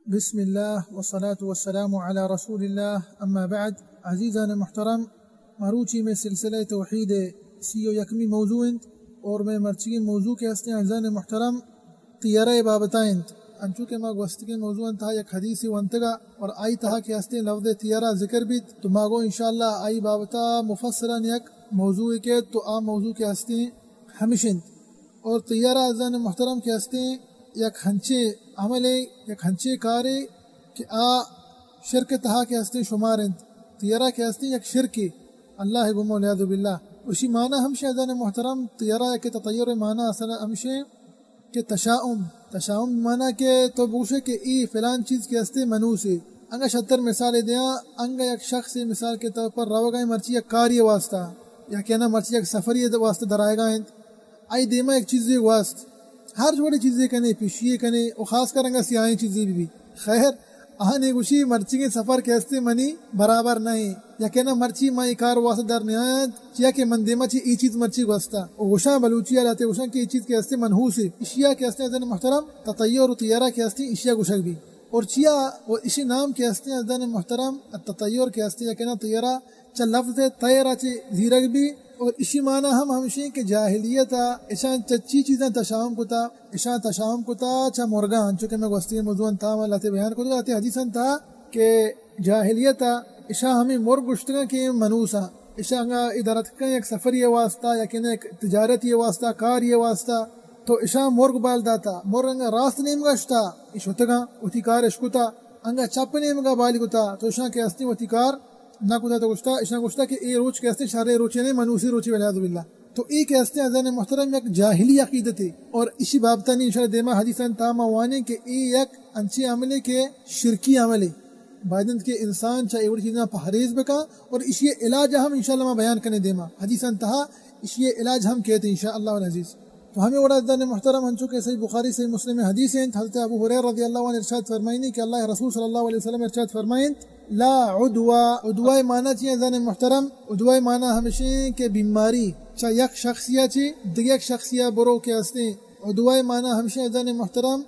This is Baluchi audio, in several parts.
بسم اللہ والصلاة والسلام علی رسول اللہ، اما بعد۔ عزیزان محترم، مروچی میں سلسلہ توحید سی و یکمی موضوع انت اور میں مرچی موضوع کے ہستیں عزیزان محترم طیرہ بابتا انت۔ انچو کہ ما گوستگیں موضوع انتہا یک حدیث ونتگا اور آئی تہا کہ ہستیں لفظ طیرہ ذکر بیت، تو ما گو انشاءاللہ آئی بابتا مفصلا یک موضوع کے، تو آ موضوع کے ہستیں ہمش انت۔ اور طیرہ عزیزان محترم کہ ہستیں یک ہنچیں عملے، یک ہنچیں کارے کہ آ شرک تہا کہ ہستیں شمار انت۔ طیرہ کہ ہستیں یک شرکے، اللہ گم والعیاذ باللہ۔ اشی معنی ہمشی عزیزان محترم، طیرہ کہ تطیر معنی اصل ہمشی کہ تشاؤم، تشاؤم معنی کہ تو بگوشے کہ ای فلان چیز کہ ہستیں منوسے۔ انگا شتر مثال دیاں، انگا یک شخص مثال کے طور پر روگا مرچی یک کاری واسطہ یا کہ نہ مرچی یک سفری واسطہ درائگا انت، آئی دیما یک چیزے گوست، ہر جوڑے چیزے کنے، پشیے کنے، و خاص کر انگا سیاہیں چیزے بی بی۔ خیر، آنے گوشی مرچیگیں سفر کہ ہستے منی برابر نہیں، یا کہ نہ مرچی ما ای کار واسطہ در نیایاں، چیا کہ من دیما چی ای چیز مرچی گوستا۔ و گوشاں بلوچی حالاتے گوشاں کہ ای چیز کہ ہستے منحوس ہے۔ اشیا کہ ہستے عزیزان محترم تطیر و طیرہ کہ ہستے اشیا گوشگ بی۔ اور چیا و اشی نام کہ ہستے عزیزان محترم التطیر کہ ہستے یا کہ نہ طیرہ چہ لفظ طیر ء چہ زیرگ بی، اور اشی معنی ہم ہمشی کہ جاہلیت ء اشاں چہ چی چیزاں تشاؤم کتا، اشاں تشاؤم کتا چہ مرگاں، انچو کہ میں گوستگیں موضوع انتہا ما لہتے بیان کتگ، لہتے حدیثاں تہا کہ جاہلیت ء اشاں ہمیں مرگ گوشتگاں کہ منوساں، اشاں انگا ادارت کن یک سفری واسطہ یا کہ یک تجارتی واسطہ، کاری واسطہ، تو اشاں مرگ بال داتا، مرگ انگا راست نیمگا شتا، اش ہوتگاں وتی کار اش کتا، انگا چپ نیمگا بال کتا، تو اشاں کہ ہستی وتی کار نہ کتا، تو گوشتا، اشاں گوشتا کہ اے روچ کہ ہستے شریں روچے نے، منوسی روچے والعیاذ باللہ۔ تو اے کہ ہستے عزیزان محترم یک جاہلی عقیدتے، اور اشی بابتانی انشاءاللہ دیما حدیثاں تہا ما وانیں کہ اے یک انچیں عملے کہ شرکی عملے۔ باید انت کہ انسان چہ اے وڑی چیزاں پہریز بکا، اور اشی علاج ہم انشاءاللہ ما بیان کنے دیما حدیثاں تہا، اشی علاج ہم کہتے انشاءاللہ العزیز۔ تو ہمیں وڑا عزیزان محترم، انچو کہ صحیح بخاری، صحیح مسلم حدیث انت، حضرت ابو ہریرہ رضی اللہ عنہ ارشاد فرمائنی کہ اللہ رسول صلی اللہ علیہ وسلم ارشاد فرمائنت، لا عدوہ۔ عدوہ معنی چی ہے عزیزان محترم؟ عدوہ معنی ہمشی کہ بیماری چہ یک شخصیا چی دگہ یک شخصیا برو کہ ہستیں۔ عدوہ معنی ہمشی عزیزان محترم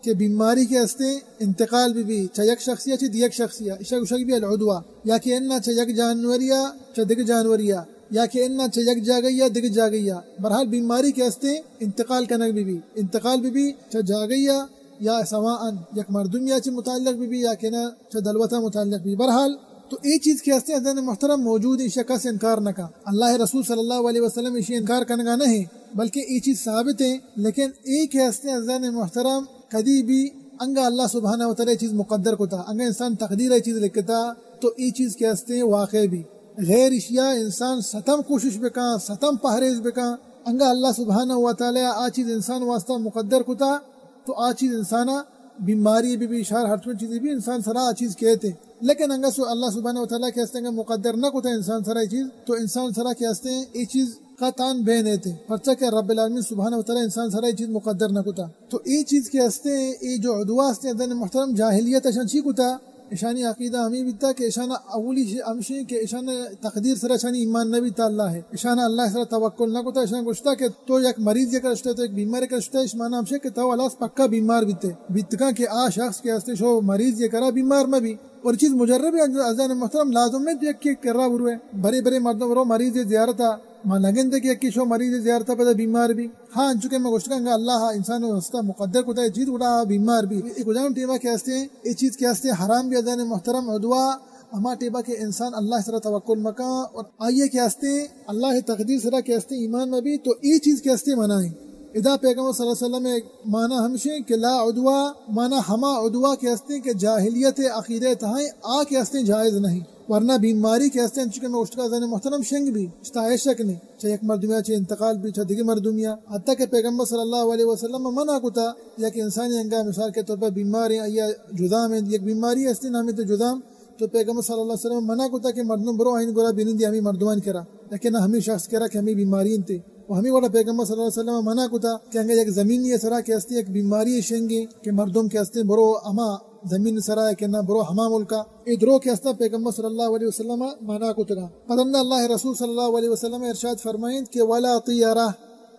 کہ بیماری کہ ہستیں انتقال بی بی چہ یک شخصیا چی دگہ یک شخصیا، اشا گوشگ بی العدوہ، یا کہ انا چہ یک جانوریا چہ دگہ جانوریا، یا کہ انا چہ یک جاگہیا دگہ جاگہیا۔ بہرحال بیماری کہ ہستیں انتقال کنگ بی بی، انتقال بی بی چہ جاگہیا یا سواء یک مردمیا چہ متعلق بی بی یا کہ نہ چہ دلوتا متعلق بی۔ بہرحال تو اے چیز کہ ہستیں عزیزان محترم موجود ہیں، اشیا کس انکار نہ کا۔ اللہ رسول صلی اللہ علیہ وسلم اشی انکار کنگا نہ ہیں، بلکہ اے چیز ثابت ہیں، لیکن اے کہ ہستیں عزیزان محترم کدی بھی انگا اللہ سبحانہ و تعالی چیز مقدر کتا، انگا انسان تقدیر اے چیز لکھتا، تو اے چیز کہ ہستیں واقع بھی۔ غیر اشیا انسان ستم کوشش بکا، ستم پہریز بکا، انگا اللہ سبحانہ و تعالی آ چیز انسان واسطہ مقدر کتا، تو آ چیز انسانا بیماری بی بی، شر ہر چون چیزی بھی انسان سرا آ چیز کہتے۔ لیکن انگا سو اللہ سبحانہ و تعالی کہ ہستیں انگا مقدر نہ کتا انسان سرا اے چیز، تو انسان سرا کہ ہستیں اے چیز قطعاً بین ایتے، پرچا کہ رب العالمین سبحانہ و تعالی انسان سرا اے چیز مقدر نہ کتا۔ تو اے چیز کہ ہستیں، اے جو عدوہ ہستیں عزیزان محترم، جاہلیت اشان چی کتا؟ اشانی عقیدہ ہمیں بیتا کہ اشانا اولی شے ہمشیں کہ اشانا تقدیر سرا اشانی ایمان نہ بیتا اللہ ہے۔ اشانا اللہ سرا توکل نہ کتا، اشان گوشتا کہ تو یک مریض یک رشتے، تو یک بیمار یک رشتے، اش معنی ہمشیں کہ تو اللہ پکا بیمار بیتے۔ بیتکاں کہ آ شخص کہ ہستے شو مریض یک کرا بیمار مہ بی۔ اور چیز مجرب ہے، عزیزان محترم، لازم نہیں تو یک کے کرا بروے۔ برے برے مردم رو مریض زیارتا، ما نگندے کہ یکی شو مریض زیارتا پدا بیمار بی۔ ہاں، انچو کہ میں گوشتگاں، انگا اللہ انسان واسطہ مقدر کتا ہے چیز گڑا بیمار بی۔ اے کجام ٹیما کہ ہستے، اے چیز کہ ہستے حرام بی عزیزان محترم، عدوہ، ہما ٹیما کہ انسان اللہ سرا توکل مکا اور آئیے کہ ہستے اللہ تقدیر سرا کہ ہستے ایمان مبی، تو اے چیز کہ ہستے منع ہیں۔ ادا پیغمبر صلی اللہ علیہ وسلم معنی ہمشیں کہ لا عدوہ، معنی ہما عدوہ کہ ہستیں کہ جاہلیت عقیدہ تہائیں، آ کہ ہستیں جائز نہیں۔ ورنہ بیماری کہ ہستیں، انچو کہ میں اشتگا عزیزان محترم شنگ بی، اشتا اے شک نہیں، چہ یک مردمیا چہ انتقال بی، چہ دگہ مردمیا۔ حتیٰ کہ پیغمبر صلی اللہ علیہ وسلم منع کتا، یک انسانی انگا مثال کے طور پر بیمار ہیں، آیا جذام ہیں، یک بیماری ہستیں نامی تو جذام، تو پیغمبر صلی اللہ علیہ وسلم منع کتا کہ مردم برو آئین گرا بنندی ہمیں مردمان کرا، لیکن ہمیں شخص کرا کہ ہمیں بیماری انتے۔ و ہمیں وڑا پیغمبر صلی اللہ علیہ وسلم منع کتا کہ انگا یک زمینی سرا کہ ہستے یک بیماری شنگے کہ مردم کہ ہستے برو ہما زمین سرا کہ نہ برو ہما ملکا۔ اے درو کہ ہستا پیغمبر صلی اللہ علیہ وسلم منع کتگا۔ پس ہمدا اللہ رسول صلی اللہ علیہ وسلم ارشاد فرمائنت کہ ولا طیرہ،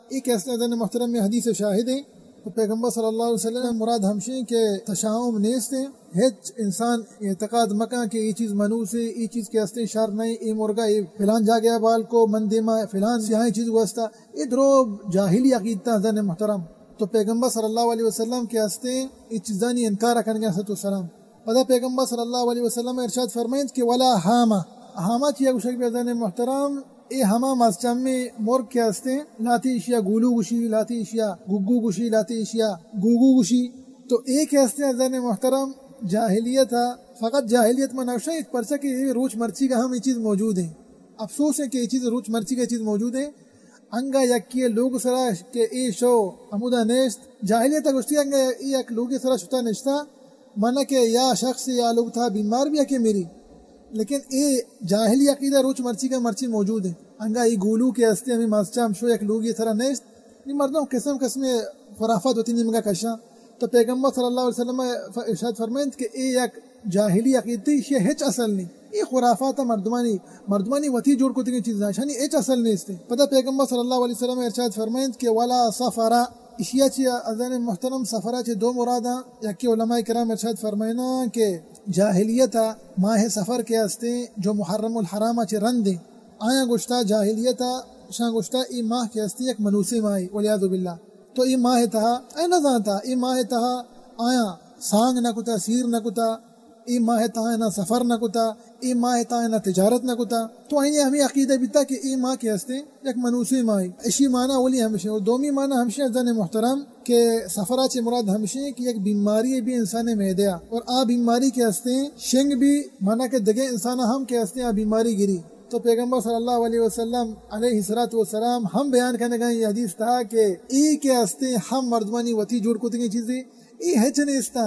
اے کہ ہستے عزیزان محترم میں حدیث شاہد ہیں۔ تو پیغمبر صلی اللہ علیہ وسلم مراد ہمشیں کہ تشاؤم نیست ہیں، ہچ انسان اعتقاد مکن کہ یہ چیز منوس ہے، یہ چیز کہ ہستیں شر نہیں، یہ مرغا یہ فلان جاگہ بال کو من دیما فلان سیاہیں چیز واسطہ، یہ درو جاہلی عقیدہ زن محترم۔ تو پیغمبر صلی اللہ علیہ وسلم کہ ہستیں یہ چیزانی انکار کنگے علیہ السلام۔ پدا پیغمبر صلی اللہ علیہ وسلم ارشاد فرمائنت کہ ولا ہاما، ہاما چیا گوشگ بی زن محترم، اے ہما مزچمیں مرگ کہ ہستیں، لاتی ایشیا گولو گوشی، لاتی ایشیا گگو گوشی، لاتی ایشیا گوگو گوشی۔ تو اے کہ ہستیں زن محترم، جاہلیت ء، فقط جاہلیت من نوشا ایک پرچہ کہ اے روچ مرچی کا ہم یہ چیز موجود ہیں۔ افسوس ہے کہ یہ چیز روچ مرچی کا چیز موجود ہیں۔ انگا یکی لوگ سرا کہ اے شو ہمودا نشت، جاہلیت ء گوشتی انگا اے یک لوگی سرا شتا نشتا، من کہ یا شخص یا لوگ تھا بیمار بھی ہے کہ میری، لیکن اے جاہلی عقیدہ روچ مرچی کا مرچی موجود ہے۔ انگا اے گولو کہ ہستے ہمیں ماسچام شو یک لوگی سرا نشت، نی مردم قسم قسم خرافات وتی نیمگا کشاں۔ تو پیغمبر صلی اللہ علیہ وسلم ف-، ارشاد فرمائنت کہ اے یک جاہلی عقیدہ، ایشی ہچ اصل نہیں۔ اے خرافات مردمانی، مردمانی وتی جوڑ کتگیں چیزاں، ایشانی ہچ اصل نیست۔ پدا پیغمبر صلی اللہ علیہ وسلم ارشاد فرمائنت کہ ولا صفرا، ایشیا چی ازن محترم صفرا چی دو مراداں، یکی علماء کرام ارشاد فرمائنا کہ جاہلیت ماہ صفر کے ہستے جو محرم الحرام چی رندیں، آیاں گوشتا جاہلیت ء، شاں گوشتا اے ماہ کہ ہستی یک منوسیں ماہے، والعیاذ باللہ۔ تو اے ماہ تہا، اے نہ زانتا، اے ماہ تہا آیاں سانگ نہ کتا، سیر نہ کتا، اے ماہ تہا نہ سفر نہ کتا، اے ماہ تہا نہ تجارت نہ کتا۔ تو آئینی ہمیں عقیدہ بیتا کہ اے ماہ کہ ہستے یک منوسیں ماہے۔ اشی معنی اولی ہمشیں۔ اور دومی معنی ہمشیں زن محترم کہ سفرا چے مراد ہمشیں کہ یک بیماری بھی انسان میدیا، اور آ بیماری کہ ہستے شنگ بھی معنی کہ دگے انسان ہم کہ ہستے آ بیماری گری۔ تو پیغمبر صلی اللہ علیہ وسلم علیہ الصلوۃ والسلام ہم بیان کرنے گئے یہ حدیث تھا کہ اے کہ ہستے ہم مردمانی وتی جوڑ کتگیں چیزیں، اے ہچ نیستا،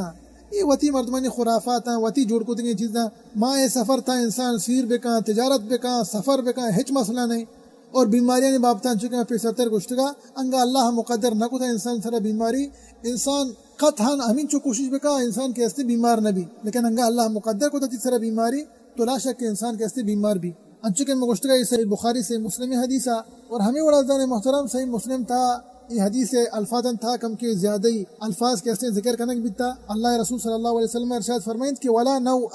اے وتی مردمانی خرافات ہیں، وتی جوڑ کتگیں چیزاں۔ ماہ سفر تھا انسان سیر بکا، تجارت بکا، سفر بکا، ہچ مسئلہ نہیں۔ اور بیماریاں بابتاں چکے پیسرتر گوشتگا، انگا اللہ مقدر نہ کتا انسان سرا بیماری، انسان قطعاً ہمین چو کوشش بکا انسان کہ ہستے بیمار نہ بی، لیکن انگا اللہ مقدر کتا چی سرا بیماری، تو لا شک کہ انسان کہ ہستے بیمار بی۔ انچو کہ میں گوشتگا، یہ صحیح بخاری، صحیح مسلم حدیث آ، اور ہمیں وڑا زن محترم صحیح مسلم تھا، یہ حدیث الفاظاً تھا کم کے زیادہ ہی الفاظ کہ ہستے ذکر کنگ بیتا۔ اللہ رسول صلی اللہ علیہ وسلم ارشاد فرمائنت کہ ولا نوء،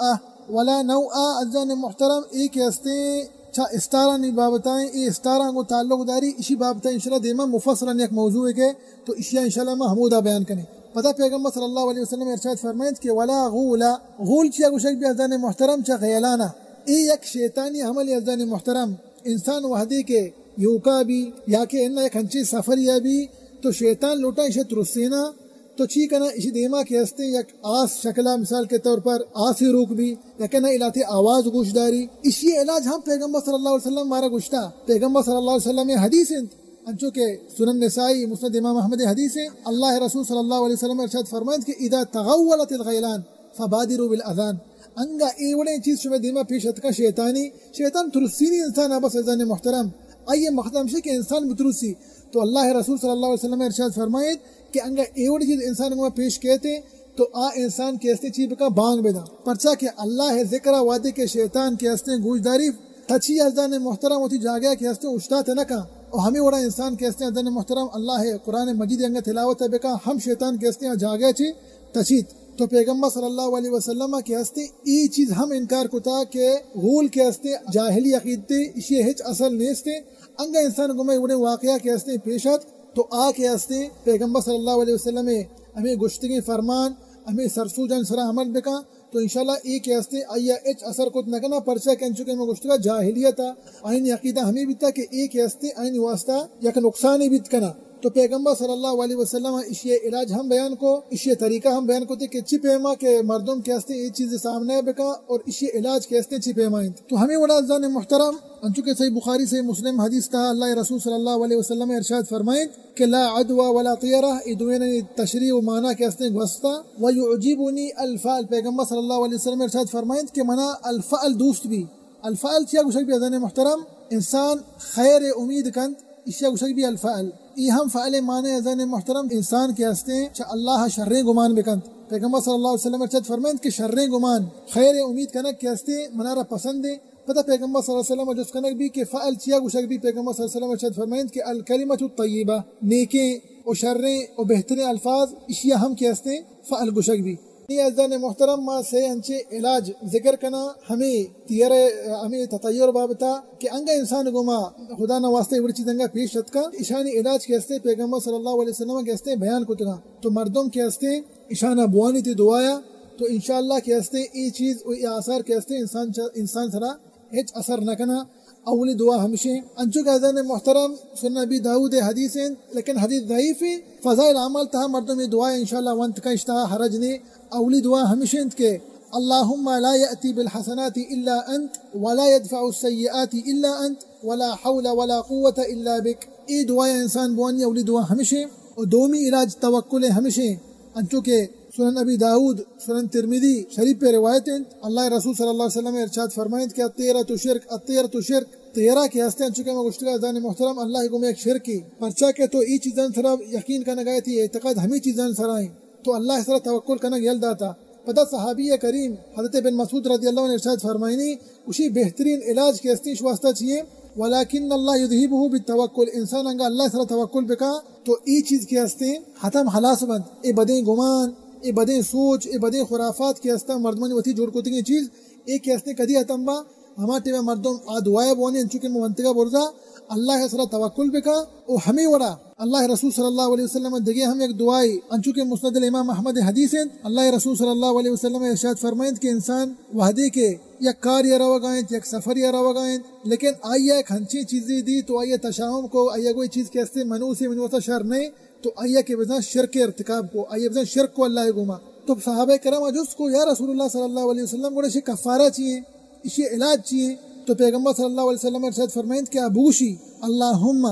ولا نوء، عزیزان محترم، اے کہ ہستے چا استارانی بابتائیں، اے استاراں گوں تعلق داری، اشی بابتائیں انشاءاللہ دیما مفصلاً یک موضوع ہے کہ تو اشیا انشاءاللہ ما ہمودا بیان کنیں۔ پدا پیغمبر صلی اللہ علیہ وسلم ارشاد فرمائنت کہ ولا غول، غول چیا گوشگ بی عزیزان محترم؟ چا غیلانا۔ اے یک شیطانی عمل عزیزان محترم۔ انسان وحدے کہ یوکا بی یا کہ انہ یک ہنچیں سفریا بی تو شیطان لوٹا ایشی ترسینا، تو چی کنا؟ ایشی دیما کہ ہستیں یک آس شکلا، مثال کے طور پر آسے روک بی، یا کہ نہ الاتے آواز گوش داری۔ ایشی علاج ہم پیغمبر صلی اللہ علیہ وسلم مارا گوشتا۔ پیغمبر صلی اللہ علیہ وسلم یہ حدیث انت، انچو کہ سنن نسائی، مسند امام احمد حدیث ہیں، اللہ رسول صلی اللہ علیہ وسلم ارشاد فرمائنت کہ اذا تغولت الغیلان فبادروا بالاذان۔ انگا اے وڑیں چیز شمے دیما پیش اتکا شیطانی، شیطان ترسینی انسان ء بس عزیزان محترم۔ آئیے مقصد ہمشی کہ انسان بترسی۔ تو اللہ رسول صلی اللہ علیہ وسلم ارشاد فرمائیت کہ انگا اے وڑیں چیز انسان گما پیش کیتے تو آ انسان کہ ہستے چی بکا؟ بانگ بدا۔ پرچا کہ اللہ ذکر وعدے کہ شیطان کہ ہستے گوشداری تچی عزیزان محترم وتی جاگہ کہ ہستے اشتات نہ کن۔ اور ہمیں وڑا انسان کہ ہستے عزیزان محترم اللہ قرآن مجید انگا تلاوت بکا ہم شیطان کہ ہستے جاگہ چی تچیت۔ تو پیغمبر صلی اللہ علیہ وسلم کہ ہستے ای چیز ہم انکار کتا کہ غول کہ ہستے جاہلی عقیدتے، اشی ہچ اصل نیستے۔ انگا انسان گمے وڑے واقعہ کہ ہستے پیش ات تو آ کہ ہستے پیغمبر صلی اللہ علیہ وسلم ہمیں گشتگیں فرمان، ہمیں سرسوجان سرا عمل بکا تو انشاءاللہ اے کہ ہستے آیا ہچ اثر کت نہ کنا، پرچا کہ انچو کہ میں گشتگا جاہلیت آئین عقیدہ ہمیں بیتا کہ اے کہ ہستے آئین واسطہ یک نقصانی بیت کنا۔ تو پیغمبر صلی اللہ علیہ وسلم اشی علاج ہم بیان کو، اشی طریقہ ہم بیان کو تے کہ چی پیما کہ مردم کہ ہستے اے چیز سامنے بکا اور اشی علاج کہ ہستے چی پیما انت۔ تو ہمیں وڑا زن محترم، انچو کہ صحیح بخاری، صحیح مسلم حدیث تھا، اللہ رسول صلی اللہ علیہ وسلم ارشاد فرمائیں کہ لا عدوى ولا طيرة، اے دوینانی تشریح و معنی کہ ہستے گوستا۔ ويعجبني الفأل، پیغمبر صلی اللہ علیہ وسلم ارشاد فرمائیں کہ منا الفأل دوست بی۔ الفأل چیا گوشگ بی عزیزان محترم؟ انسان خیر امید کنت، اشیا گوشگ بی الفأل۔ ای ہم فعل معنی عزیزان محترم، انسان کہ ہستے چہ اللہ شریں گمان بکنت۔ پیغمبر صلی اللہ علیہ وسلم ارشاد فرمائیں کہ شریں گمان، خیر امید کنگ کہ ہستے منارا پسند ہے۔ پدا پیغمبر صلی اللہ علیہ وسلم جست کنگ بی کہ فعل چیا گوشگ بی؟ پیغمبر صلی اللہ علیہ وسلم ارشاد فرمائیں کہ الکلمۃ الطیبہ، نیکیں و شریں و بہتریں الفاظ اشیا ہم کہ ہستیں فعل گوشگ بی۔ نی عزیزان محترم، ما سے انچیں علاج ذکر کناں ہمے تیرہ، ہمے تطیر بابتا کہ انگا انسان گوما خدا نہ واسطہ وڑ چیز انگا پیش اتکا، اشانی علاج کہ ہستیں پیغمبر صلی اللہ علیہ وسلم کہ ہستیں بیان کتگا۔ تو مردم کہ ہستیں اشانا بوانی تی دعایا، تو انشاءاللہ کہ ہستیں ای چیز و ای آثار کہ ہستیں انسان چا-، انسان سرا ہچ اثر نہ کنا۔ اولی دعا ہمشیں، انچو کہ عزیزان محترم سنن ابی داؤد حدیث انت، لیکن حدیث ضعیف انت۔ فضائل اعمال تہا مردم ای دعا انشاءاللہ ونت کن، اشتہا حرج نے۔ اولی دعا ہمشیں کہ اللهم لا يأتي بالحسنات إلا أنت ولا يدفع السيئات إلا أنت ولا حول ولا قوة إلا بك۔ ای دعا انسان بوانی، اولی دعا ہمشیں۔ و دومی علاج توکل ہمشیں، انچو کہ سنن ابی داؤد، سنن ترمذی شریف پہ روایت انت، اللہ رسول صلی اللہ علیہ وسلم ارشاد فرمائنت کہ الطیرۃ شرک، الطیرۃ شرک، تیرہ کہ ہستیں، انچو کہ ما گوشتگا عزیزان محترم، اللہ گوما یک شرکی، پرچا کہ تو ای چیزاں سرا یقین کنگا ئے، تی اعتقاد ہمیں چیزاں سرا ہیں، تو اللہ سرا توکل کنگ یل داتا۔ پدا صحابی کریم حضرت ابن مسعود رضی اللہ عنہ ارشاد فرمائنی، اشی بہترین علاج کہ ہستیں اش واسطہ چیئے؟ ولكن الله يذهبه بالتوكل، انسان انگا اللہ سرا توکل بکا تو ای چیز کہ ہستیں ختم، خلاص بنت۔ ای بدیں گمان، ای بدیں سوچ، ای بدیں خرافات کہ ہستاں مردمانی وتی جوڑ کتگیں چیز، ای کہ ہستیں کدی ختم با؟ ہما ٹیما مردم آ دعایا بوانی انچو کہ من ونتگا برزا، اللہ سرا توکل بکا و ہمیں وڑا اللہ رسول صلی اللہ علیہ وسلم دگہ ہم یک دعائی، انچو کہ مسند الامام احمد حدیث انت، اللہ رسول صلی اللہ علیہ وسلم ارشاد فرمائنت کہ انسان وہدے کہ یک کاریا روگا انت، یک سفریا روگا انت، لیکن آئیا یک ہنچیں چیزے دی تو آئیا تشاؤم کو، آئیا گوئی چیز کہ ہستیں منوسے، منوسا شر نہیں، تو آئیا کہ بزاں شرک ارتکاب کو، آئیا بزاں شرک کو اللہ گوما۔ تو صحابہ کرام جست کو، یا رسول اللہ صلی اللہ علیہ وسلم، گوڑا اشی کفارہ چیئے؟ اشی علاج چیئے؟ تو پیغمبر صلی اللہ علیہ وسلم ارشاد فرمائنت کہ آ بگوشی، اللهم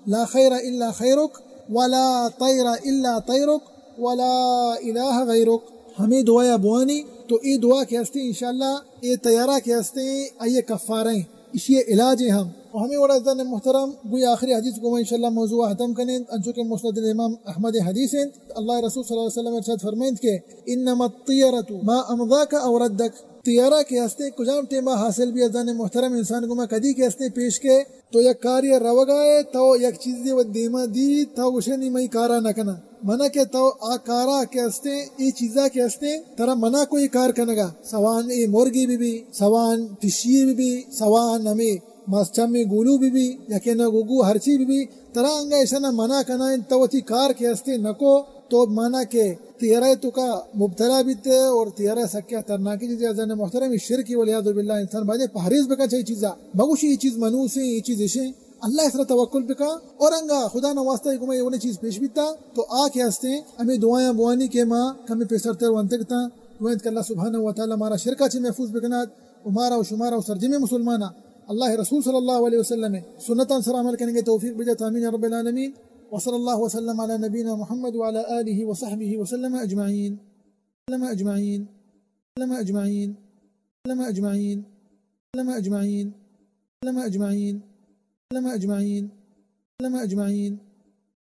لا خير إلا خيرك ولا طير إلا طيرك ولا إله غيرك۔ ہمیں دعایا بوانی تو ای دعا کہ ہستیں انشاءاللہ ای تیارہ کہ ہستیں آئیے کفارہ ہیں، اشی علاج ہیں ہم۔ و ہمیں وڑا عزیزان محترم، گوئی آخری حدیث گوما انشاءاللہ موضوع ختم کنیں، انچو کہ مسند الامام احمد حدیث ہیں، اللہ رسول صلی اللہ علیہ وسلم ارشاد فرمائنت کہ انما الطيرة ما أمضاك أو ردك۔ تیارہ کہ ہستیں کجام ٹیما حاصل بی عزیزان محترم، انسان گوما کدی کہ ہستیں پیش کے، تو یک کاری روگا ہے، تو یک چیزے و دیما دی، تو گوشے نی مئی کارا نہ کنا۔ منا کہ تو آ کارا کہ ہستیں، ای چیزا کہ ہستیں، ترا منا کوئی کار کنگا، سوان ای مرگی بی بی، سوان پشی بی بی، سوان ہمیں مس چمی گولو بی بی، یکے نہ گوگو ہرچی بی بی، ترا انگا ایشانا منع کنائیں، تو وتی کار کہ ہستیں نکو، تو مانا کہ تیرہ توکا مبتلا بیتے اور تیرہ سکیا خطرناکی چیزے عزیزان محترم، شرکی والعیاذ باللہ۔ انسان باید پہریز بکن چاہی چیزا، مگوشی یہ چیز منوسیں، یہ چیز اشیں، اللہ اس را توکل بکن۔ اور انگا خدا نہ واسطہ گما یہ چیز پیش بیتا تو آ کہ ہستیں ہمیں دعایاں بوانی کہ ما کمی پیسر تر وانتگتا، دعائیں کہ اللہ سبحانہ و تعالی مارا شرکا چی محفوظ بکنات و مارا و شمارا و سرجمیں مسلمانا اللہ رسول صلی اللہ علیہ وسلم سنتاں سر عمل کنگے توفیق بدے۔ آمین یا رب العالمین۔ وصلی اللہ وسلم علی نبینا محمد وعلی آلہ وصحبہ وسلم اجمعین۔ وسلم اجمعین۔ وسلم اجمعین۔ وسلم اجمعین۔ وسلم اجمعین۔ وسلم اجمعین۔ وسلم اجمعین۔ وسلم اجمعین۔